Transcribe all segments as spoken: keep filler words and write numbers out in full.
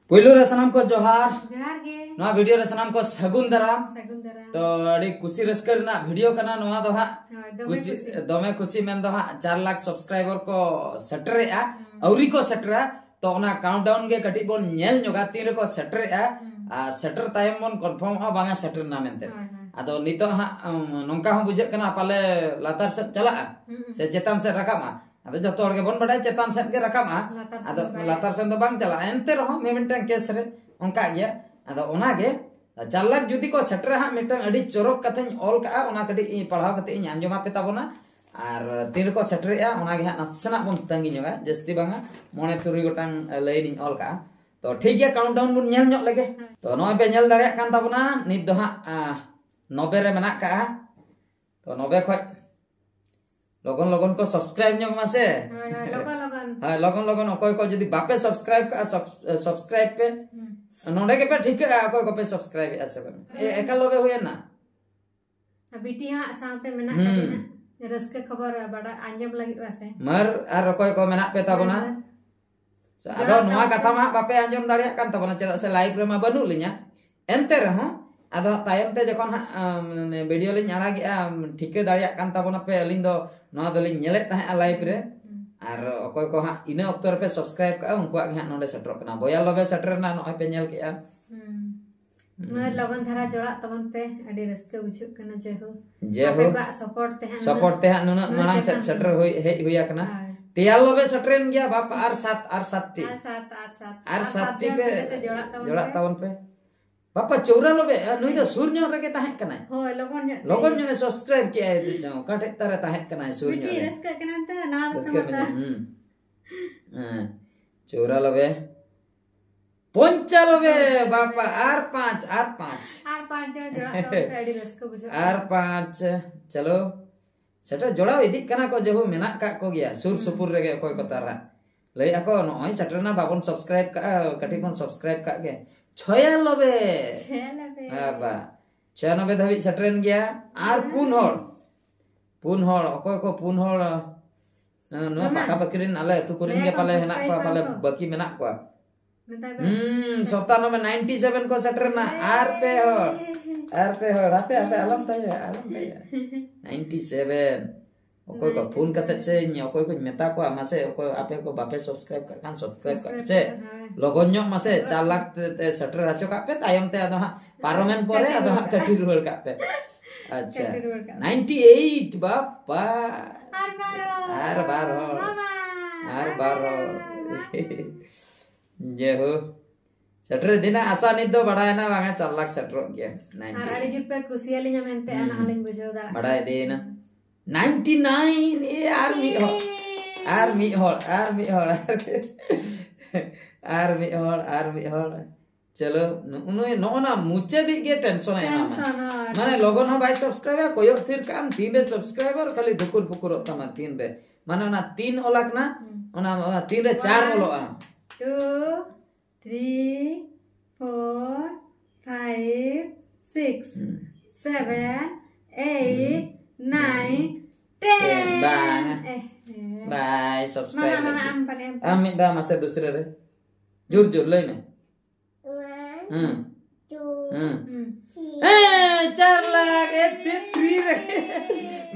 ᱯᱩᱭᱞᱩ ᱨᱮ ᱥᱟᱱᱟᱢ ᱠᱚ ᱡᱚᱦᱟᱨ᱾ ᱡᱚᱦᱟᱨ ᱜᱮ᱾ ᱱᱚᱣᱟ ᱵᱷᱤᱰᱤᱭᱳ ᱨᱮ ᱥᱟᱱᱟᱢ ᱠᱚ ᱥᱟᱹᱜᱩᱱ ᱫᱟᱨᱟᱢ᱾ ᱥᱟᱹᱜᱩᱱ ᱫᱟᱨᱟᱢ᱾ ᱛᱚ, ᱟᱹᱰᱤ ᱠᱩᱥᱤ ᱨᱟᱹᱥᱠᱟᱹ ᱨᱮᱱᱟᱜ ᱵᱷᱤᱰᱤᱭᱳ ᱠᱟᱱᱟ ᱱᱚᱣᱟ ᱫᱚ ᱦᱟᱸᱜ᱾ ᱦᱳᱭ, ᱫᱚᱢᱮ ᱠᱩᱥᱤ᱾ ᱫᱚᱢᱮ ᱠᱩᱥᱤ ᱢᱮᱱ ᱫᱚ ᱦᱟᱸᱜ ᱪᱟᱨ ᱞᱟᱠᱷ ᱥᱟᱵᱥᱠᱨᱟᱭᱵᱟᱨ ᱠᱚ ᱥᱮᱴᱮᱨᱮᱜᱼᱟ᱾ ᱦᱩᱸ᱾ ᱟᱹᱣᱨᱤ ᱠᱚ ᱥᱮᱴᱮᱨᱟ᱾ ᱛᱚ, ᱚᱱᱟ ᱠᱟᱣᱩᱱᱴᱰᱟᱣᱩᱱ ᱜᱮ ᱠᱟᱹᱴᱤᱡ ᱵᱚᱱ ᱧᱮᱞ ᱧᱚᱜᱟ ᱛᱤᱱ ᱨᱮᱠᱚ ᱥᱮᱴᱮᱨᱮᱜᱼᱟ᱾ ᱦᱩᱸ᱾ ᱟᱨ ᱥᱮᱴᱮᱨ ᱛᱟᱭᱚᱢ ᱵᱚᱱ ᱠᱚᱱᱯᱷᱟᱨᱢᱚᱜᱼᱟ ᱵᱟᱝᱟ ᱥᱮᱴᱮᱨ ᱮᱱᱟ ᱢᱮᱱᱛᱮ᱾ ᱦᱳᱭ, ᱦᱳᱭ᱾ ᱟᱫᱚ ᱱᱤᱛᱚᱜ ᱦᱟᱸᱜ, ᱩᱢ, ᱱᱚᱝᱠᱟ ᱦᱚᱸ ᱵᱩᱡᱷᱟᱹᱜ ᱠᱟᱱᱟ ᱯᱟᱞᱮ ᱞᱟᱛᱟᱨ ᱥᱮᱫ ᱪᱟᱞᱟᱜᱼᱟ ᱦᱩᱸ, ᱦᱩᱸ᱾ ᱥᱮ ᱪᱮᱛᱟᱱ ᱥᱮᱫ ᱨᱟᱠᱟᱵᱼᱟ᱾ ᱟᱫᱚ ᱡᱚᱛᱚ ᱦᱚᱲ ᱜᱮᱵᱚᱱ ᱵᱟᱰᱟᱭᱟ ᱪᱮᱛᱟᱱ ᱥᱮᱫ ᱜᱮ ᱨᱟᱠᱟᱵᱼᱟ᱾ ᱞᱟᱛᱟᱨ ᱥᱮᱫ ᱟᱫᱚ ᱫᱚ ᱵᱟᱭ ᱞᱟᱛᱟᱨ ᱥᱮᱫ ᱫᱚ ᱵᱟᱝ ᱪᱟᱞᱟᱜᱼᱟ, ᱮᱱᱛᱮ ᱨᱮᱦᱚᱸ ᱢᱤᱢᱤᱫᱴᱟᱝ ᱠᱮᱥ ᱨᱮ ᱚᱱᱠᱟ ᱜᱮᱭᱟ᱾ ᱟᱫᱚ ᱚᱱᱟᱜᱮ ᱪᱟᱨ ᱞᱟᱠᱷ ᱡᱩᱫᱤ ᱠᱚ ᱥᱮᱴᱮᱨᱟ ᱦᱟᱸᱜ, ᱢᱤᱫᱴᱟᱝ ᱟᱹᱰᱤ ᱪᱚᱨᱚᱠ ᱠᱟᱛᱷᱟᱧ ᱚᱞ ᱠᱟᱜᱼᱟ, ᱚᱱᱟ ᱠᱟᱹᱴᱤᱡ ᱤᱧ ᱯᱟᱲᱦᱟᱣ ᱠᱟᱛᱮ ᱤᱧ ᱟᱸᱡᱚᱢ ᱟᱯᱮ ᱛᱟᱵᱚᱱᱟ᱾ ᱟᱨ ᱛᱤᱱ ᱨᱮᱠᱚ ᱥᱮᱴᱮᱨᱮᱜᱼᱟ ᱚᱱᱟᱜᱮ ᱦᱟᱸᱜ ᱱᱟᱥᱮᱱᱟᱜ ᱵᱚᱱ ᱛᱟᱺᱜᱤ ᱧᱚᱜᱟ, ᱡᱟᱹᱥᱛᱤ ᱵᱟᱝᱟ, ᱢᱚᱬᱮ ᱛᱩᱨᱩᱭ ᱜᱚᱴᱟᱝ ᱞᱟᱭᱤᱱ ᱤᱧ ᱚᱞ ᱠᱟᱜᱼᱟ᱾ ᱛᱚ ᱴᱷᱤᱠ ᱜᱮᱭᱟ, ᱠᱟᱣᱩᱱᱴᱰᱟᱣᱩᱱ ᱵᱚᱱ ᱧᱮᱞ ᱧᱚᱜ ᱞᱮᱜᱮ᱾ ᱛᱚ ᱱᱚᱜᱼᱚᱭ ᱯᱮ ᱧᱮᱞ ᱫᱟᱲᱮᱭᱟᱜ ᱠᱟᱱ ᱛᱟᱵᱚᱱᱟ, ᱱᱤᱛ ᱫᱚ ᱦᱟᱸᱜ ᱟᱸ, ᱱᱚᱵᱮ ᱨᱮ ᱢᱮᱱᱟᱜ ᱠᱟᱜᱼᱟ᱾ ᱛᱚ ᱱᱚᱵᱮ ᱠᱷᱚᱡ ᱞᱚᱜᱚᱱ ᱞᱚᱜᱚᱱ ᱠᱚ ᱥᱟᱵᱥᱠᱨᱟᱭᱤᱵ ᱧᱚᱜ ᱢᱟ ᱥᱮ᱾ ᱦᱳᱭ, ᱦᱳᱭ, ᱞᱚᱜᱚᱱ, ᱞᱚᱜᱚᱱ᱾ ᱦᱳᱭ, ᱞᱚᱜᱚᱱ ᱞᱚᱜᱚᱱ ᱚᱠᱚᱭ ᱠᱚ ᱡᱩᱫᱤ ᱵᱟᱯᱮ ᱥᱟᱵᱥᱠᱨᱟᱭᱤᱵ ᱠᱟᱜᱼᱟ, ᱥᱟᱵ-, ᱥᱟᱵᱥᱠᱨᱟᱭᱤᱵ ᱯᱮ᱾ ᱦᱩᱸ᱾ ᱱᱚᱰᱮ ᱜᱮᱯᱮ ᱴᱷᱤᱠᱟᱹᱜᱼᱟ ᱚᱠᱚᱭ ᱠᱚᱯᱮ ᱥᱟᱵᱥᱠᱨᱟᱭᱤᱵ ᱮᱜᱼᱟ ᱥᱮ ᱵᱟᱝ᱾ ᱮ, ᱮᱠᱟᱞ ᱞᱚᱵᱮ ᱦᱩᱭᱮᱱᱟ᱾ ᱟᱨ ᱵᱤᱴᱤ ᱦᱟᱸᱜ ᱥᱟᱶᱛᱮ ᱢᱮᱱᱟᱜ ᱦᱩᱸ᱾ ᱠᱟᱫᱤᱧᱟ᱾ ᱨᱟᱹᱥᱠᱟᱹ ᱠᱷᱚᱵᱚᱨ ᱵᱟᱰᱟᱭ ᱟᱸᱡᱚᱢ ᱞᱟᱹᱜᱤᱫ ᱢᱟᱥᱮ᱾ ᱢᱟᱨ ᱟᱨ ᱚᱠᱚᱭ ᱠᱚ ᱢᱮᱱᱟᱜ ᱯᱮ ᱛᱟᱵᱚᱱᱟ? ᱢᱟᱨ᱾ ᱟᱫᱚ ᱱᱚᱣᱟ ᱠᱟᱛᱷᱟ ᱢᱟ ᱦᱟᱸᱜ ᱵᱟᱯᱮ ᱟᱸᱡᱚᱢ ᱫᱟᱲᱮᱭᱟᱜ ᱠᱟᱱ ᱛᱟᱵᱚᱱᱟ, ᱪᱮᱫᱟᱜ ᱥᱮ ᱞᱟᱭᱤᱵᱷ ᱨᱮᱢᱟ ᱵᱟᱹᱱᱩᱜ ᱞᱤᱧᱟ᱾ ᱮᱱᱛᱮ ᱨᱮᱦᱚᱸ ᱟᱫᱚ ᱦᱟᱸᱜ ᱛᱟᱭᱚᱢ ᱛᱮ ᱡᱚᱠᱷᱚᱱ ᱦᱟᱸᱜ, ᱟᱢ, ᱵᱷᱤᱰᱤᱭᱳ ᱞᱤᱧ ᱟᱲᱟᱜᱮᱜᱼᱟ, ᱟᱢ, ᱴᱷᱤᱠᱟᱹ ᱫᱟᱲᱮᱭᱟᱜ ᱠᱟᱱ ᱛᱟᱵᱚᱱᱟᱯᱮ, ᱟᱹᱞᱤᱧ ᱫᱚ ᱱᱚᱣᱟ ᱫᱚᱞᱤᱧ ᱧᱮᱞᱮᱫ ᱛᱟᱦᱮᱸᱜᱼᱟ ᱞᱟᱭᱤᱵᱷ ᱨᱮ᱾ ᱦᱩᱸ᱾ ᱟᱨ ᱚᱠᱚᱭ ᱠᱚ ᱦᱟᱸᱜ ᱤᱱᱟᱹ ᱚᱠᱛᱚ ᱨᱮᱯᱮ ᱥᱟᱵᱥᱠᱨᱟᱭᱤᱵ ᱠᱟᱜᱼᱟ, ᱩᱱᱠᱩᱣᱟᱜ ᱜᱮ ᱦᱟᱸᱜ ᱱᱚᱰᱮ ᱥᱮᱴᱮᱨᱚᱜ ᱠᱟᱱᱟ᱾ ᱵᱚᱭᱟ ᱞᱚᱵᱮ ᱥᱮᱴᱮᱨ ᱮᱱᱟ, ᱱᱚᱜᱼᱚᱭ ᱯᱮ ᱧᱮᱞ ᱠᱮᱜᱼᱟ᱾ ᱦᱩᱸ᱾ ᱦᱩᱸ᱾ ᱢᱟᱹᱨ ᱞᱚᱜᱚᱱ ᱫᱷᱟᱨᱟ ᱡᱚᱲᱟᱜ ᱛᱟᱵᱚᱱ ᱯᱮ, ᱟᱹᱰᱤ ᱨᱟᱹᱥᱠᱟᱹ ᱵᱩᱡᱷᱟᱹᱜ ᱠᱟᱱᱟ᱾ ᱡᱟᱭᱦᱳᱠ, ᱡᱟᱭᱦᱳᱠ᱾ ᱟᱯᱮ ᱠᱚᱣᱟᱜ ᱥᱟᱯᱳᱨᱴ ᱛᱮ ᱦᱟᱸᱜ ᱥᱟᱯᱳᱨᱴ ᱱᱩᱱᱟᱹᱜ, ᱛᱮ ᱦᱟᱸᱜ ᱱᱩᱱᱟᱹᱜ ᱱᱩᱱᱟᱹᱜ ᱢᱟᱲᱟᱝ ᱥᱮᱫ ᱪᱮᱛᱟᱱ ᱥᱮᱴᱮᱨ ᱦᱩᱭ, ᱦᱮᱡ ᱦᱩᱭ ᱟᱠᱟᱱᱟ᱾ ᱦᱳᱭ᱾ ᱛᱮᱭᱟᱨ ᱞᱚᱵᱮ ᱥᱮᱴᱮᱨᱮᱱ ᱜᱮᱭᱟ ᱵᱟᱯ, ᱟᱨ ᱥᱟᱛ, ᱟᱨ ᱥᱟᱛ ᱴᱤ᱾ ᱟᱨ ᱥᱟᱛ, ᱟᱨ ᱥᱟᱛ, ᱟᱨ ᱥᱟᱛ ᱴᱤ ᱡᱚᱱ ᱯᱮ ᱠᱟᱛᱮ ᱡᱚᱲᱟᱜ ᱛᱟᱵᱚᱱ ᱡᱚᱲᱟᱜ ᱯᱮ᱾ ᱛᱟᱵᱚᱱ ᱯᱮ᱾ ᱵᱟᱯᱟ ᱪᱳᱣᱨᱟ ᱞᱚᱵᱮ, ᱱᱩᱭ ᱫᱚ ᱥᱩᱨ ᱧᱚᱜ ᱨᱮᱜᱮ ᱛᱟᱦᱮᱸ ᱠᱟᱱᱟᱭ᱾ ᱦᱳᱭ, ᱞᱚᱜᱚᱱ ᱧᱚᱜ ᱛᱮ᱾ ᱞᱚᱜᱚᱱ ᱧᱚᱜ ᱮ ᱥᱟᱵᱥᱠᱨᱟᱭᱤᱵ ᱠᱮᱜᱼᱟᱭ, ᱚᱠᱟ ᱴᱷᱮᱡ ᱛᱟᱨᱮ ᱛᱟᱦᱮᱸ ᱠᱟᱱᱟᱭ ᱥᱩᱨ ᱧᱚᱜ ᱵᱤᱴᱤ ᱨᱮ᱾ ᱨᱟᱹᱥᱠᱟᱹᱜ ᱠᱟᱱᱟ ᱛᱚ, ᱱᱟᱣᱟ ᱫᱚ ᱨᱟᱹᱥᱠᱟᱹ ᱛᱟᱢᱟ ᱢᱮᱱᱟᱜᱼᱟ, ᱛᱚ᱾ ᱦᱩᱸ᱾ ᱦᱮᱸ, ᱪᱳᱣᱨᱟ ᱞᱚᱵᱮ᱾ ᱯᱚᱧᱪᱟ ᱞᱚᱵᱮ, ᱵᱟᱯᱟ, ᱟᱨ ᱯᱟᱸᱪ, ᱟᱨ ᱯᱟᱸᱪ᱾ ᱟᱨ ᱯᱟᱸᱪ ᱡᱚᱱ ᱡᱚᱲᱟᱜ ᱛᱟᱵᱚᱱ ᱯᱮ, ᱟᱹᱰᱤ ᱨᱟᱹᱥᱠᱟᱹ ᱵᱩᱡᱷᱟᱹᱜ ᱠᱟᱱᱟ᱾ ᱟᱨ ᱯᱟᱸᱪ, ᱪᱚᱞᱚ᱾ ᱥᱮᱴᱮᱨ ᱡᱚᱲᱟᱣ ᱤᱫᱤᱜ ᱠᱟᱱᱟ ᱠᱚ, ᱡᱮᱦᱩ ᱢᱮᱱᱟᱜ ᱠᱟᱜ ᱠᱚ ᱜᱮᱭᱟ ᱥᱩᱨ ᱦᱩᱸ᱾ ᱥᱩᱯᱩᱨ ᱨᱮᱜᱮ ᱚᱠᱚᱭ ᱠᱚ ᱛᱟᱨᱟ᱾ ᱞᱟᱹᱭᱮᱜᱼᱟ ᱠᱚ, "ᱱᱚᱜᱼᱚᱭ ᱥᱮᱴᱮᱨ ᱮᱱᱟ, ᱵᱟᱵᱚᱱ ᱥᱟᱵᱥᱠᱨᱟᱭᱤᱵ ᱠᱟᱜᱼᱟ, ᱠᱟᱹᱴᱤᱡ ᱵᱚᱱ ᱥᱟᱵᱥᱠᱨᱟᱭᱤᱵ ᱠᱟᱜ ᱜᱮ᱾" ᱪᱷᱚᱭᱟᱱᱚᱵᱮ᱾ ᱪᱷᱚᱭᱟᱱᱚᱵᱮ᱾ ᱵᱟᱵᱟ, ᱪᱷᱚᱭᱟᱱᱚᱵᱮ ᱫᱷᱟᱹᱵᱤᱡ ᱥᱮᱴᱮᱨᱮᱱ ᱜᱮᱭᱟ᱾ ᱟᱨ ᱯᱩᱱ ᱦᱚᱲ, ᱯᱩᱱ ᱦᱚᱲ, ᱚᱠᱚᱭ ᱠᱚ ᱯᱩᱱ ᱦᱚᱲ, ᱱᱚᱣᱟ ᱢᱟᱢᱟ᱾ ᱯᱟᱠᱟ ᱯᱟᱠᱤ ᱨᱮᱱ ᱟᱞᱮ ᱟᱹᱛᱩ ᱠᱚᱨᱮᱱ ᱞᱟᱹᱭᱟ ᱜᱮ ᱠᱚ ᱯᱟᱞᱮ ᱦᱮᱱᱟᱜ ᱠᱚᱣᱟ, subscriber ᱯᱟᱞᱮ ᱠᱚ᱾ ᱵᱟᱹᱠᱤ ᱢᱮᱱᱟᱜ ᱠᱚᱣᱟ᱾ ᱢᱮᱛᱟ ᱠᱚ ᱦᱩᱸ ᱥᱚᱛᱟᱱᱚᱵᱮ, ᱱᱟᱭᱤᱱᱴᱤ ᱥᱮᱵᱷᱮᱱ ᱠᱚ ᱥᱮᱴᱮᱨ ᱮᱱᱟ᱾ ᱟᱨ ᱯᱮ ᱦᱚᱲ, ᱟᱨ ᱯᱮ ᱦᱚᱲ ᱦᱟᱯᱮ ᱦᱟᱯᱮ ᱟᱞᱚᱢ ᱛᱟᱭᱟ, ᱟᱞᱚᱢ ᱛᱟᱭᱟ᱾ ᱱᱟᱭᱤᱱᱴᱤ ᱥᱮᱵᱷᱮᱱ ᱚᱠᱚᱭ ᱠᱚ ᱯᱷᱳᱱ ᱠᱟᱛᱮ ᱥᱮ ᱤᱧ ᱚᱠᱚᱭ ᱠᱚᱧ ᱢᱮᱛᱟ ᱠᱚᱣᱟ, ᱢᱟᱥᱮ ᱚᱠᱚᱭ ᱟᱯᱮ ᱠᱚ ᱵᱟᱯᱮ ᱥᱟᱵᱥᱠᱨᱟᱭᱤᱵ ᱠᱟᱜ ᱠᱷᱟᱱ ᱥᱟᱵᱥᱠᱨᱟᱭᱤᱵ ᱠᱟᱜ ᱯᱮ ᱥᱮ᱾ ᱞᱚᱜᱚᱱ ᱧᱚᱜ ᱢᱟᱥᱮ ᱪᱟᱨ ᱞᱟᱠᱷ ᱛᱮ, ᱛᱮ ᱥᱮᱴᱮᱨ ᱦᱚᱪᱚ ᱠᱟᱜ ᱯᱮ, ᱛᱟᱭᱚᱢ ᱛᱮ ᱟᱫᱚ ᱦᱟᱸᱜ ᱯᱟᱨᱚᱢᱮᱱ ᱯᱚᱨᱮ ᱟᱫᱚ ᱦᱟᱸᱜ ᱠᱟᱹᱴᱤ ᱨᱩᱣᱟᱹᱲ ᱠᱟᱜ ᱯᱮ᱾ ᱟᱪᱪᱷᱟ, ᱠᱟᱹᱴᱤ ᱨᱩᱣᱟᱹᱲ ᱠᱟᱜ ᱯᱮ᱾ Ninety eight ᱵᱟᱯᱟ᱾ ᱟᱨ ᱵᱟᱨ ᱦᱚᱲ᱾ ᱟᱨ ᱵᱟᱨ ᱦᱚᱲ᱾ ᱵᱟᱵᱟ᱾ ᱟᱨ ᱵᱟᱨ ᱦᱚᱲ᱾ ᱡᱮᱦᱳ, ᱥᱮᱴᱮᱨ ᱤᱫᱤᱱᱟ, ᱟᱥᱟ ᱱᱤᱛ ᱫᱚ ᱵᱟᱲᱟᱭᱮᱱᱟ, ᱵᱟᱝᱟ ᱪᱟᱨ ᱞᱟᱠᱷ ᱥᱮᱴᱮᱨᱚᱜ ᱜᱮᱭᱟ᱾ ᱟᱨ ᱟᱹᱰᱤ ᱡᱳᱨ ᱯᱮ ᱠᱩᱥᱤᱭᱟᱞᱤᱧᱟ ᱢᱮᱱᱛᱮ, ᱦᱩᱸ᱾ ᱚᱱᱟ ᱦᱚᱸᱞᱤᱧ ᱵᱩᱡᱷᱟᱹᱣ ᱫᱟᱲᱮᱭᱟᱜ ᱵᱟᱲᱟᱭ ᱠᱟᱱᱟ᱾ ᱤᱫᱤᱭᱮᱱᱟ᱾ ᱱᱟᱭᱤᱱᱴᱤ ᱱᱟᱭᱤᱱ, ᱮ, ᱟᱨ ᱢᱤᱫ ᱦᱚᱲ, ᱟᱨ ᱢᱤᱫ ᱦᱚᱲ, ᱟᱨ ᱢᱤᱫ ᱦᱚᱲ, ᱟᱨ ᱢᱤᱫ ᱦᱚᱲ, ᱟᱨ ᱢᱤᱫ ᱦᱚᱲ᱾ ᱪᱚᱞᱚ, ᱱᱩᱜᱼᱩ ᱱᱩᱭ, ᱱᱚᱜᱼᱚ ᱱᱟ ᱢᱩᱪᱟᱹᱫᱤᱡ ᱜᱮ ᱴᱮᱱᱥᱚᱱ ᱮ ᱮᱢᱟᱢᱟ᱾ ᱴᱮᱱᱥᱚᱱ, ᱦᱳᱭ᱾ ᱢᱟᱱᱮ ᱞᱚᱜᱚᱱ ᱦᱚᱸ ᱵᱟᱭ ᱥᱟᱵᱥᱠᱨᱟᱭᱵᱟ, ᱠᱚᱭᱚᱜ ᱛᱷᱤᱨ ᱠᱟᱜ ᱟᱢ, ᱛᱤᱱᱨᱮ ᱥᱟᱵᱥᱠᱨᱟᱭᱵᱟᱨ ᱠᱷᱟᱹᱞᱤ ᱫᱩᱠᱩᱨ ᱯᱩᱠᱩᱨᱚᱜ ᱛᱟᱢᱟ, ᱛᱤᱱᱨᱮ᱾ ᱢᱟᱱᱮ ᱚᱱᱟ ᱛᱤᱱ ᱚᱞ ᱟᱠᱟᱱᱟ, ᱦᱩᱸ᱾ ᱚᱱᱟ, ᱚᱱᱟ ᱛᱤᱱᱨᱮ ᱪᱟᱨ ᱚᱞᱚᱜᱼᱟ᱾ One, two, three, four, five, six, ᱦᱩᱸ᱾ Seven, eight, ᱦᱩᱸ᱾ Nine, ten. ᱵᱟᱝ᱾ ᱮ, ᱦᱮᱸ᱾ ᱵᱟᱭ ᱥᱟᱵᱥᱠᱨᱟᱭᱤᱵ ᱢᱟᱢᱟ, ᱢᱟᱢᱟ, ᱞᱟᱹᱜᱤᱫ᱾ ᱟᱢ ᱯᱟᱱᱮ, ᱟᱢ ᱯᱟᱱᱮ᱾ ᱟᱢ ᱢᱤᱫ ᱫᱷᱟᱣ ᱢᱟᱥᱮ ᱫᱩᱥᱨᱟᱹ ᱨᱮ᱾ ᱡᱳᱨ ᱡᱳᱨ ᱞᱟᱹᱭ ᱢᱮ᱾ One, ᱦᱩᱸ᱾ Two, ᱦᱩᱸ᱾ Three. ᱦᱮᱸ, ᱪᱟᱨ ᱞᱟᱠᱷ, ᱮ, ᱛᱷᱨᱤ ᱨᱮ᱾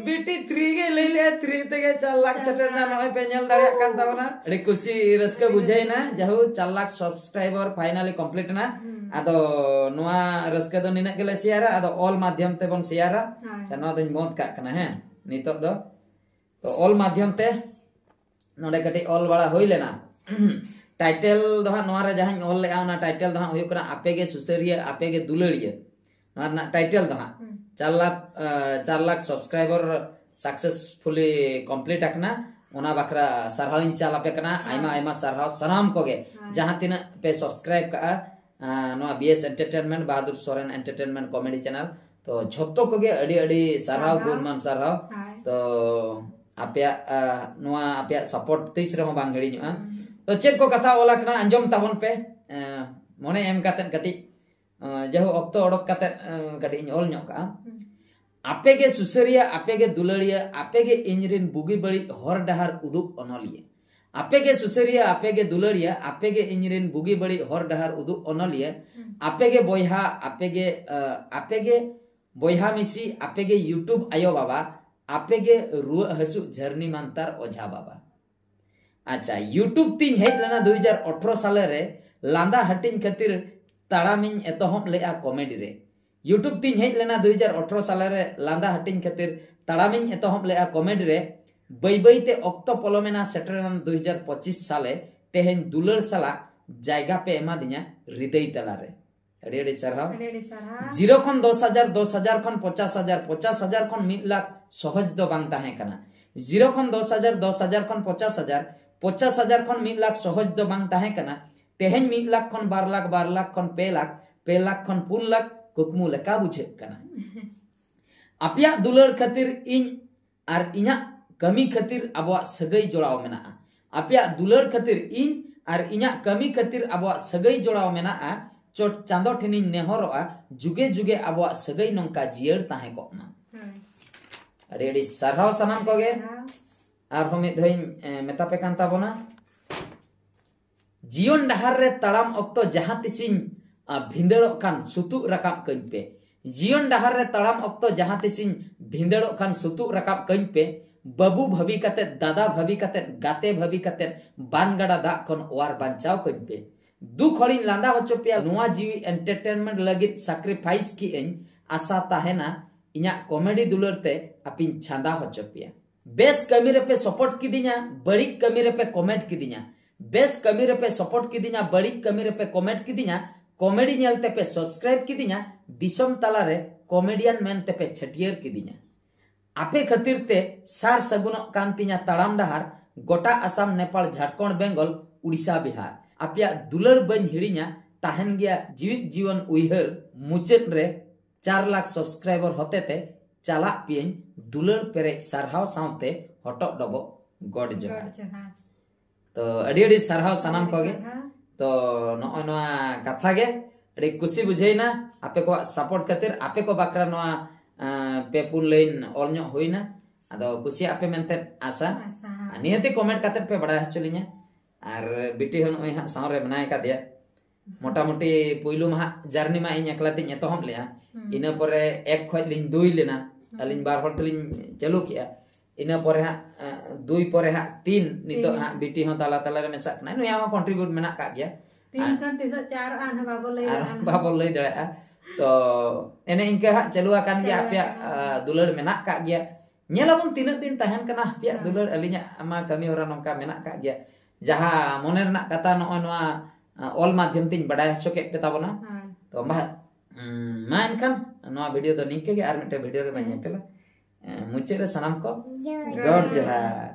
ᱵᱤᱴᱤ ᱛᱷᱨᱤ ᱜᱮ ᱞᱟᱹᱭ ᱞᱮᱜᱼᱟ, ᱛᱷᱨᱤ ᱛᱮᱜᱮ ᱪᱟᱨ ᱞᱟᱠᱷ ᱥᱮᱴᱮᱨ ᱮᱱᱟ᱾ ᱱᱚᱜᱼᱚᱭ ᱯᱮ ᱧᱮᱞ ᱫᱟᱲᱮᱭᱟᱜ ᱠᱟᱱ ᱛᱟᱵᱚᱱᱟ᱾ ᱟᱹᱰᱤ ᱠᱩᱥᱤ ᱨᱟᱹᱥᱠᱟᱹ ᱵᱩᱡᱷᱟᱹᱣ ᱮᱱᱟ᱾ ᱡᱟᱦᱳ, ᱪᱟᱨ ᱞᱟᱠᱷ ᱥᱟᱵᱥᱠᱨᱟᱭᱵᱟᱨ finally complete ᱮᱱᱟ᱾ ᱦᱩᱸ᱾ ᱟᱫᱚ ᱱᱚᱣᱟ ᱨᱟᱹᱥᱠᱟᱹ ᱫᱚ ᱱᱤᱱᱟᱹᱜ ᱜᱮᱞᱮ ᱥᱮᱭᱟᱨᱟ᱾ ᱟᱫᱚ ᱚᱞ ᱢᱟᱫᱽᱫᱷᱚᱢ ᱛᱮᱵᱚᱱ ᱥᱮᱭᱟᱨᱟ᱾ ᱦᱳᱭ᱾ ᱟᱪᱪᱷᱟ, ᱱᱚᱣᱟ ᱫᱚᱧ ᱵᱚᱸᱫᱽ ᱠᱟᱜ ᱠᱟᱱᱟ, ᱦᱮᱸ, ᱱᱤᱛᱚᱜ ᱫᱚ᱾ ᱛᱚ ᱚᱞ ᱢᱟᱫᱽᱫᱷᱚᱢ ᱛᱮ ᱱᱚᱰᱮ ᱠᱟᱹᱴᱤᱡ ᱚᱞ ᱵᱟᱲᱟ ᱦᱩᱭ ᱞᱮᱱᱟ᱾ ᱴᱟᱭᱴᱮᱞ ᱫᱚ ᱦᱟᱸᱜ ᱱᱚᱣᱟ ᱨᱮ ᱡᱟᱦᱟᱸᱧ ᱚᱞ ᱞᱮᱜᱼᱟ, ᱚᱱᱟ ᱴᱟᱭᱴᱮᱞ ᱫᱚ ᱦᱟᱸᱜ ᱦᱩᱭᱩᱜ ᱠᱟᱱᱟ ᱟᱯᱮ ᱜᱮ ᱥᱩᱥᱟᱹᱨᱤᱭᱟᱹ, ᱟᱯᱮ ᱜᱮ ᱫᱩᱞᱟᱹᱲᱤᱭᱟᱹ᱾ ᱱᱚᱣᱟ ᱨᱮᱱᱟᱜ ᱴᱟᱭᱴᱮᱞ ᱫᱚ ᱦᱟᱸᱜ ᱦᱩᱸ᱾ ᱪᱟᱨ ᱞᱟᱠᱷ, ᱟᱸ, ᱪᱟᱨ ᱞᱟᱠᱷ ᱥᱟᱵᱥᱠᱨᱟᱭᱵᱟᱨ ᱥᱟᱠᱥᱮᱥᱯᱷᱩᱞᱤ ᱠᱚᱢᱯᱞᱤᱴ ᱟᱠᱟᱱᱟ᱾ ᱚᱱᱟ ᱵᱟᱠᱷᱨᱟ ᱥᱟᱨᱦᱟᱣ ᱤᱧ ᱪᱟᱞ ᱟᱯᱮ ᱠᱟᱱᱟ᱾ ᱦᱮᱸ᱾ ᱟᱭᱢᱟ ᱟᱭᱢᱟ ᱥᱟᱨᱦᱟᱣ ᱥᱟᱱᱟᱢ ᱠᱚᱜᱮ, ᱦᱮᱸ᱾ ᱡᱟᱦᱟᱸ ᱛᱤᱱᱟᱹᱜ ᱯᱮ ᱥᱟᱵᱥᱠᱨᱟᱭᱤᱵ ᱠᱟᱜᱼᱟ, ᱟᱸ, ᱱᱚᱣᱟ ᱵᱤ ᱮᱥ ᱮᱱᱴᱟᱨᱴᱮᱱᱢᱮᱱᱴ, ᱵᱟᱦᱟᱫᱩᱨ ᱥᱚᱨᱮᱱ ᱮᱱᱴᱟᱨᱴᱮᱱᱢᱮᱱᱴ ᱠᱚᱢᱮᱰᱤ ᱪᱮᱱᱮᱞ᱾ ᱛᱚ ᱡᱷᱚᱛᱚ ᱠᱚᱜᱮ ᱟᱹᱰᱤ ᱟᱹᱰᱤ ᱥᱟᱨᱦᱟᱣ, ᱥᱟᱨᱦᱟᱣ᱾ ᱜᱩᱱᱢᱟᱱ ᱥᱟᱨᱦᱟᱣ᱾ ᱦᱳᱭ᱾ ᱛᱚ ᱟᱯᱮᱭᱟᱜ, ᱟᱸ, ᱱᱚᱣᱟ ᱟᱯᱮᱭᱟᱜ ᱥᱟᱯᱳᱨᱴ ᱛᱤᱥ ᱨᱮᱦᱚᱸ ᱵᱟᱝ ᱦᱤᱲᱤᱧᱚᱜᱼᱟ᱾ ᱦᱩᱸ᱾ ᱛᱚ ᱪᱮᱫ ᱠᱚ ᱠᱟᱛᱷᱟ ᱚᱞ ᱟᱠᱟᱱᱟ ᱟᱸᱡᱚᱢ ᱛᱟᱵᱚᱱ ᱯᱮ᱾ ᱟᱸ, ᱢᱚᱱᱮ ᱮᱢ ᱠᱟᱛᱮᱫ ᱠᱟᱹᱴᱤᱡ, ᱟᱸ, ᱡᱟᱭᱦᱳᱠ, ᱚᱠᱛᱚ ᱚᱰᱚᱠ ᱠᱟᱛᱮᱫ, ᱟᱸ, ᱠᱟᱹᱴᱤᱡ ᱤᱧ ᱚᱞ ᱧᱚᱜ ᱠᱟᱜᱼᱟ᱾ ᱦᱩᱸ᱾ ᱟᱯᱮ ᱜᱮ ᱥᱩᱥᱟᱹᱨᱤᱭᱟᱹ, ᱟᱯᱮ ᱜᱮ ᱫᱩᱞᱟᱹᱲᱤᱭᱟᱹ, ᱟᱯᱮ ᱜᱮ ᱤᱧ ᱨᱤᱱ ᱵᱩᱜᱤ ᱵᱟᱹᱲᱤᱡ ᱦᱚᱨ ᱰᱟᱦᱟᱨ ᱩᱫᱩᱜ ᱚᱱᱚᱞᱤᱭᱟᱹ᱾ ᱟᱯᱮ ᱜᱮ ᱥᱩᱥᱟᱹᱨᱤᱭᱟᱹ, ᱟᱯᱮ ᱜᱮ ᱫᱩᱞᱟᱹᱲᱤᱭᱟᱹ, ᱟᱯᱮ ᱜᱮ ᱤᱧ ᱨᱮᱱ ᱵᱩᱜᱤ ᱵᱟᱹᱲᱤᱡ ᱦᱚᱨ ᱰᱟᱦᱟᱨ ᱩᱫᱩᱜ ᱚᱱᱚᱞᱤᱭᱟᱹ, ᱟᱯᱮ ᱜᱮ ᱵᱚᱭᱦᱟ, ᱟᱯᱮ ᱜᱮ, ᱟᱯᱮ ᱜᱮ ᱵᱚᱭᱦᱟ ᱢᱤᱥᱤ, ᱟᱯᱮ ᱜᱮ YouTube ᱟᱭᱳ ᱵᱟᱵᱟ, ᱟᱯᱮ ᱜᱮ ᱨᱩᱣᱟᱹᱜ ᱦᱟᱹᱥᱩᱜ ᱡᱷᱟᱹᱨᱱᱤ ᱢᱟᱱᱛᱟᱨ ᱚᱡᱷᱟ ᱵᱟᱵᱟ᱾ ᱟᱪᱪᱷᱟ, YouTube ᱛᱤᱧ ᱦᱮᱡ ᱞᱮᱱᱟ ᱫᱩ ᱦᱟᱡᱟᱨ ᱟᱴᱷᱨᱚ ᱥᱟᱞᱮ ᱨᱮ, ᱞᱟᱸᱫᱟ ᱦᱟᱹᱴᱤᱧ ᱠᱷᱟᱹᱛᱤᱨ ᱛᱟᱲᱟᱢᱤᱧ ᱮᱛᱚᱦᱚᱵ ᱞᱮᱫᱼᱟ ᱠᱚᱢᱮᱰᱤ ᱨᱮ᱾ YouTube ᱛᱤᱧ ᱦᱮᱡ ᱞᱮᱱᱟ ᱫᱩ ᱦᱟᱡᱟᱨ ᱟᱴᱷᱨᱚ ᱥᱟᱞᱮ ᱨᱮ, ᱞᱟᱸᱫᱟ ᱦᱟᱹᱴᱤᱧ ᱠᱷᱟᱹᱛᱤᱨ ᱛᱟᱲᱟᱢᱤᱧ ᱮᱛᱚᱦᱚᱵ ᱞᱮᱫᱼᱟ ᱠᱚᱢᱮᱰᱤ ᱨᱮ᱾ ᱵᱟᱹᱭ ᱵᱟᱹᱭ ᱛᱮ ᱚᱠᱛᱚ ᱯᱚᱞᱚᱢᱮᱱᱟ, ᱥᱮᱴᱮᱨᱮᱱᱟ ᱫᱩ ᱦᱟᱡᱟᱨ ᱯᱚᱸᱪᱤᱥ ᱥᱟᱞᱮ᱾ ᱛᱮᱦᱮᱧ ᱫᱩᱞᱟᱹᱲ ᱥᱟᱞᱟᱜ ᱡᱟᱭᱜᱟ ᱯᱮ ᱮᱢᱟᱫᱤᱧᱟ ᱦᱨᱤᱫᱟᱹᱭ ᱛᱟᱞᱟᱨᱮ᱾ ᱟᱹᱰᱤ ᱟᱹᱰᱤ ᱥᱟᱨᱦᱟᱣ᱾ ᱟᱹᱰᱤ ᱟᱹᱰᱤ ᱥᱟᱨᱦᱟᱣ᱾ ᱡᱤᱨᱳ ᱠᱷᱚᱱ ᱫᱚᱥ ᱦᱟᱡᱟᱨ, ᱫᱚᱥ ᱦᱟᱡᱟᱨ ᱠᱷᱚᱱ ᱯᱚᱪᱟᱥ ᱦᱟᱡᱟᱨ, ᱯᱚᱪᱟᱥ ᱦᱟᱡᱟᱨ ᱠᱷᱚᱱ ᱢᱤᱫ ᱞᱟᱠᱷ ᱥᱚᱦᱚᱡ ᱫᱚ ᱵᱟᱝ ᱛᱟᱦᱮᱸ ᱠᱟᱱᱟ᱾ ᱡᱤᱨᱳ ᱠᱷᱚᱱ ᱫᱚᱥ ᱦᱟᱡᱟᱨ, ᱫᱚᱥ ᱦᱟᱡᱟᱨ ᱠᱷᱚᱱ ᱯᱚᱪᱟᱥ ᱦᱟᱡᱟᱨ, ᱯᱚᱪᱟᱥ ᱦᱟᱡᱟᱨ ᱠᱷᱚᱱ ᱢᱤᱫ ᱞᱟᱠᱷ ᱥᱚᱦᱚᱡ ᱫᱚ ᱵᱟᱝ ᱛᱟᱦᱮᱸ ᱠᱟᱱᱟ᱾ ᱛᱮᱦᱮᱧ ᱢᱤᱫ ᱞᱟᱠᱷ ᱠᱷᱚᱱ ᱵᱟᱨ ᱞᱟᱠᱷ, ᱵᱟᱨ ᱞᱟᱠᱷ ᱠᱷᱚᱱ ᱯᱮ ᱞᱟᱠᱷ, ᱯᱮ ᱞᱟᱠᱷ ᱠᱷᱚᱱ ᱯᱩᱱ ᱞᱟᱠᱷ, ᱠᱩᱠᱢᱩ ᱞᱮᱠᱟ ᱵᱩᱡᱷᱟᱹᱜ ᱠᱟᱱᱟ᱾ ᱟᱯᱮᱭᱟᱜ ᱫᱩᱞᱟᱹᱲ ᱠᱷᱟᱹᱛᱤᱨ ᱤᱧ ᱟᱨ ᱤᱧᱟᱹᱜ ᱠᱟᱹᱢᱤ ᱠᱷᱟᱹᱛᱤᱨ ᱟᱵᱚᱣᱟᱜ ᱥᱟᱹᱜᱟᱹᱭ ᱡᱚᱲᱟᱣ ᱢᱮᱱᱟᱜᱼᱟ᱾ ᱟᱯᱮᱭᱟᱜ ᱫᱩᱞᱟᱹᱲ ᱠᱷᱟᱹᱛᱤᱨ ᱤᱧ ᱟᱨ ᱤᱧᱟᱹᱜ ᱠᱟᱹᱢᱤ ᱠᱷᱟᱹᱛᱤᱨ ᱟᱵᱚᱣᱟᱜ ᱥᱟᱹᱜᱟᱹᱭ ᱡᱚᱲᱟᱣ ᱢᱮᱱᱟᱜᱼᱟ᱾ ᱪᱚᱴ ᱪᱟᱸᱫᱚ ᱴᱷᱮᱱᱤᱧ ᱱᱮᱦᱚᱨᱚᱜᱼᱟ, ᱡᱩᱜᱮ ᱡᱩᱜᱮ ᱟᱵᱚᱣᱟᱜ ᱥᱟᱹᱜᱟᱹᱭ ᱱᱚᱝᱠᱟ ᱡᱤᱭᱟᱹᱲ ᱛᱟᱦᱮᱸ ᱠᱚᱜ ᱢᱟ᱾ ᱦᱳᱭ᱾ ᱟᱹᱰᱤ ᱟᱹᱰᱤ ᱥᱟᱨᱦᱟᱣ ᱥᱟᱱᱟᱢ ᱠᱚᱜᱮ᱾ ᱦᱮᱸ᱾ ᱟᱨᱦᱚᱸ ᱢᱤᱫ ᱫᱷᱟᱣᱤᱧ ᱮ, ᱢᱮᱛᱟ ᱯᱮ ᱠᱟᱱ ᱛᱟᱵᱚᱱᱟ, ᱡᱤᱭᱚᱱ ᱰᱟᱦᱟᱨ ᱨᱮ ᱛᱟᱲᱟᱢ ᱚᱠᱛᱚ ᱡᱟᱦᱟᱸ ᱛᱤᱥᱤᱧ ᱟ, ᱵᱷᱤᱸᱫᱟᱹᱲᱚᱜ ᱠᱷᱟᱱ ᱥᱩᱛᱩᱜ ᱨᱟᱠᱟᱵ ᱠᱟᱹᱧ ᱯᱮ᱾ ᱡᱤᱭᱚᱱ ᱰᱟᱦᱟᱨ ᱨᱮ ᱛᱟᱲᱟᱢ ᱚᱠᱛᱚ ᱡᱟᱦᱟᱸ ᱛᱤᱥᱤᱧ ᱵᱷᱤᱸᱫᱟᱹᱲᱚᱜ ᱠᱷᱟᱱ ᱥᱩᱛᱩᱜ ᱨᱟᱠᱟᱵ ᱠᱟᱹᱧ ᱯᱮ᱾ ᱵᱟᱹᱵᱩ ᱵᱷᱟᱹᱵᱤ ᱠᱟᱛᱮᱫ, ᱫᱟᱫᱟ ᱵᱷᱟᱹᱵᱤ ᱠᱟᱛᱮᱫ, ᱜᱟᱛᱮ ᱵᱷᱟᱹᱵᱤ ᱠᱟᱛᱮᱫ, ᱵᱟᱱ ᱜᱟᱰᱟ ᱫᱟᱜ ᱠᱷᱚᱱ ᱚᱣᱟᱨ ᱵᱟᱧᱪᱟᱣ ᱠᱟᱹᱧ ᱯᱮ᱾ ᱫᱩᱠ ᱦᱚᱲᱤᱧ ᱞᱟᱸᱫᱟ ᱦᱚᱪᱚ ᱯᱮᱭᱟ, ᱱᱚᱣᱟ ᱡᱤᱣᱤ entertainment ᱞᱟᱹᱜᱤᱫ sacrifice ᱠᱮᱜ ᱟᱹᱧ᱾ ᱟᱥᱟ ᱛᱟᱦᱮᱱᱟ ᱤᱧᱟᱹᱜ ᱠᱚᱢᱮᱰᱤ ᱫᱩᱞᱟᱹᱲ ᱛᱮ ᱟᱯᱮᱧ ᱪᱷᱟᱸᱫᱟ ᱦᱚᱪᱚ ᱯᱮᱭᱟ᱾ ᱵᱮᱥ ᱠᱟᱹᱢᱤ ᱨᱮᱯᱮ support ᱠᱤᱫᱤᱧᱟ, ᱵᱟᱹᱲᱤᱡ ᱠᱟᱹᱢᱤ ᱨᱮᱯᱮ comment ᱠᱤᱫᱤᱧᱟ᱾ ᱵᱮᱥ ᱠᱟᱹᱢᱤ ᱨᱮᱯᱮ support ᱠᱤᱫᱤᱧᱟ, ᱵᱟᱹᱲᱤᱡ ᱠᱟᱹᱢᱤ ᱨᱮᱯᱮ comment ᱠᱤᱫᱤᱧᱟ᱾ ᱠᱚᱢᱮᱰᱤ ᱧᱮᱞ ᱛᱮᱯᱮ subscribe ᱠᱤᱫᱤᱧᱟ᱾ ᱫᱤᱥᱚᱢ ᱛᱟᱞᱟᱨᱮ comedian ᱢᱮᱱ ᱛᱮᱯᱮ ᱪᱷᱟᱹᱴᱭᱟᱹᱨ ᱠᱤᱫᱤᱧᱟ᱾ ᱟᱯᱮ ᱠᱷᱟᱹᱛᱤᱨ ᱛᱮ ᱥᱟᱨ ᱥᱟᱹᱜᱩᱱᱚᱜ ᱠᱟᱱ ᱛᱤᱧᱟ ᱛᱟᱲᱟᱢ ᱰᱟᱦᱟᱨ᱾ ᱜᱚᱴᱟ ᱟᱥᱟᱢ, ᱱᱮᱯᱟᱞ, ᱡᱷᱟᱲᱠᱷᱚᱸᱰ, ᱵᱮᱝᱜᱚᱞ, ᱩᱲᱤᱥᱥᱟ, ᱵᱤᱦᱟᱨ᱾ ᱟᱯᱮᱭᱟᱜ ᱫᱩᱞᱟᱹᱲ ᱵᱟᱹᱧ ᱦᱤᱲᱤᱧᱟ, ᱛᱟᱦᱮᱱ ᱜᱮᱭᱟ ᱡᱤᱣᱤᱫ ᱡᱤᱭᱚᱱ ᱩᱭᱦᱟᱹᱨ᱾ ᱢᱩᱪᱟᱹᱫ ᱨᱮ ᱪᱟᱨ ᱞᱟᱠᱷ subscriber ᱦᱚᱛᱮᱛᱮ ᱪᱟᱞᱟᱜ ᱯᱮᱭᱟᱹᱧ ᱫᱩᱞᱟᱹᱲ ᱯᱮᱨᱮᱡ ᱥᱟᱨᱦᱟᱣ ᱥᱟᱶᱛᱮ ᱦᱚᱴᱚᱜ ᱰᱚᱵᱚᱜ ᱜᱚᱰ ᱡᱚᱦᱟᱨ᱾ ᱜᱚᱰ ᱡᱚᱦᱟᱨ᱾ ᱛᱚ ᱟᱹᱰᱤ ᱟᱹᱰᱤ ᱥᱟᱨᱦᱟᱣ ᱥᱟᱱᱟᱢ ᱠᱚᱜᱮ᱾ ᱥᱟᱨᱦᱟᱣ᱾ ᱛᱚ ᱱᱚᱜᱼᱚᱭ ᱱᱚᱣᱟ ᱠᱟᱛᱷᱟ ᱜᱮ, ᱟᱹᱰᱤ ᱠᱩᱥᱤ ᱵᱩᱡᱷᱟᱹᱣᱱᱟ ᱟᱯᱮ ᱠᱚᱣᱟᱜ support ᱠᱷᱟᱹᱛᱤᱨ, ᱟᱯᱮ ᱠᱚ ᱵᱟᱠᱷᱨᱟ ᱱᱚᱣᱟ ᱟᱸ, ᱯᱮ ᱯᱩᱱ line ᱚᱞ ᱧᱚᱜ ᱦᱩᱭᱱᱟ᱾ ᱟᱫᱚ ᱠᱩᱥᱤᱭᱟᱜ ᱯᱮ ᱢᱮᱱᱛᱮ ᱟᱥᱟ᱾ ᱟᱥᱟ᱾ ᱟᱨ ᱱᱤᱦᱟᱹᱛᱤ ᱠᱚᱢᱮᱱᱴ ᱠᱟᱛᱮ ᱯᱮ ᱵᱟᱲᱟᱭ ᱦᱚᱪᱚ ᱞᱤᱧᱟ᱾ ᱟᱨ ᱵᱤᱴᱤ ᱦᱚᱸ ᱱᱚᱜᱼᱚᱭ ᱦᱟᱸᱜ ᱥᱟᱶ ᱨᱮ ᱢᱮᱱᱟᱭ ᱠᱟᱫᱮᱭᱟ᱾ ᱢᱚᱴᱟᱢᱩᱴᱤ ᱯᱩᱭᱞᱩ ᱢᱟ ᱦᱟᱸᱜ ᱡᱟᱨᱱᱤ ᱢᱟ ᱤᱧ ᱮᱠᱞᱟ ᱛᱮᱧ ᱮᱛᱚᱦᱚᱵ ᱞᱮᱜᱼᱟ᱾ ᱦᱩᱸ᱾ ᱤᱱᱟᱹ ᱯᱚᱨᱮ ᱮᱠ ᱠᱷᱚᱡ ᱞᱤᱧ ᱫᱩᱭ ᱞᱮᱱᱟ᱾ ᱦᱩᱸ᱾ ᱟᱹᱞᱤᱧ ᱵᱟᱨ ᱦᱚᱲ ᱛᱮᱞᱤᱧ ᱪᱟᱹᱞᱩ ᱠᱮᱜᱼᱟ᱾ ᱤᱱᱟᱹ ᱯᱚᱨᱮ ᱦᱟᱸᱜ ᱮ, ᱫᱩᱭ ᱯᱚᱨᱮ ᱦᱟᱸᱜ ᱛᱤᱱ, ᱱᱤᱛᱚᱜ ᱛᱤᱱ᱾ ᱦᱟᱸᱜ ᱵᱤᱴᱤ ᱦᱚᱸ ᱛᱟᱞᱟ ᱛᱟᱞᱟ ᱨᱮ ᱢᱮᱥᱟᱜ ᱠᱟᱱᱟᱭ, ᱱᱩᱭᱟᱜ ᱦᱚᱸ ᱠᱚᱱᱴᱨᱤᱵᱤᱭᱩᱴ ᱢᱮᱱᱟᱜ ᱠᱟᱜ ᱜᱮᱭᱟ᱾ ᱛᱤᱱ ᱠᱷᱟᱱ ᱛᱤᱥᱚᱜ ᱪᱟᱨ ᱟᱱ ᱵᱟᱵᱚ ᱞᱟᱹᱭ ᱟᱨ ᱫᱟᱲᱮᱭᱟᱜᱼᱟ᱾ ᱵᱟᱵᱚᱱ ᱞᱟᱹᱭ ᱫᱟᱲᱮᱭᱟᱜᱼᱟ᱾ ᱛᱚ ᱮᱱᱮ ᱤᱱᱠᱟᱹ ᱦᱟᱸᱜ ᱪᱟᱹᱞᱩ ᱟᱠᱟᱱ ᱜᱮᱭᱟ, ᱪᱟᱹᱞᱩ ᱟᱯᱮᱭᱟᱜ ᱟᱠᱟᱱ ᱟ, ᱜᱮᱭᱟ᱾ ᱫᱩᱞᱟᱹᱲ ᱢᱮᱱᱟᱜ ᱠᱟᱜ ᱜᱮᱭᱟ᱾ ᱧᱮᱞ ᱟᱵᱚᱱ ᱛᱤᱱᱟᱹᱜ ᱫᱤᱱ ᱛᱟᱦᱮᱱ ᱠᱟᱱᱟ ᱟᱯᱮᱭᱟᱜ ᱦᱮᱸ᱾ ᱫᱩᱞᱟᱹᱲ᱾ ᱟᱹᱞᱤᱧᱟᱜ ᱢᱟ ᱠᱟᱹᱢᱤ ᱦᱚᱨᱟ ᱱᱚᱝᱠᱟ ᱢᱮᱱᱟᱜ ᱠᱟᱜ ᱜᱮᱭᱟ᱾ ᱡᱟᱦᱟᱸ ᱢᱚᱱᱮ ᱨᱮᱱᱟᱜ ᱠᱟᱛᱷᱟ ᱱᱚᱜᱼᱚᱭ ᱱᱚᱣᱟ ᱟ, ᱚᱞ ᱢᱟᱫᱽᱫᱷᱚᱢ ᱛᱤᱧ ᱵᱟᱰᱟᱭ ᱦᱚᱪᱚ ᱠᱮᱫ ᱯᱮ ᱛᱟᱵᱚᱱᱟ᱾ ᱦᱮᱸ᱾ ᱛᱚ ᱢᱟ, ᱩᱢ, ᱢᱟ ᱮᱱᱠᱷᱟᱱ ᱱᱚᱣᱟ ᱵᱷᱤᱰᱤᱭᱳ ᱫᱚ ᱱᱤᱝᱠᱟᱹ ᱜᱮ, ᱟᱨ ᱢᱤᱫᱴᱮᱱ ᱵᱷᱤᱰᱤᱭᱳ ᱨᱮ ᱵᱚᱱ ᱦᱮᱸ᱾ ᱧᱮᱯᱮᱞᱟ᱾ ᱮ, ᱢᱩᱪᱟᱹᱫ ᱨᱮ ᱥᱟᱱᱟᱢ ᱠᱚ ᱡᱚᱦᱟᱨ᱾ ᱜᱚᱰ ᱡᱚᱦᱟᱨ᱾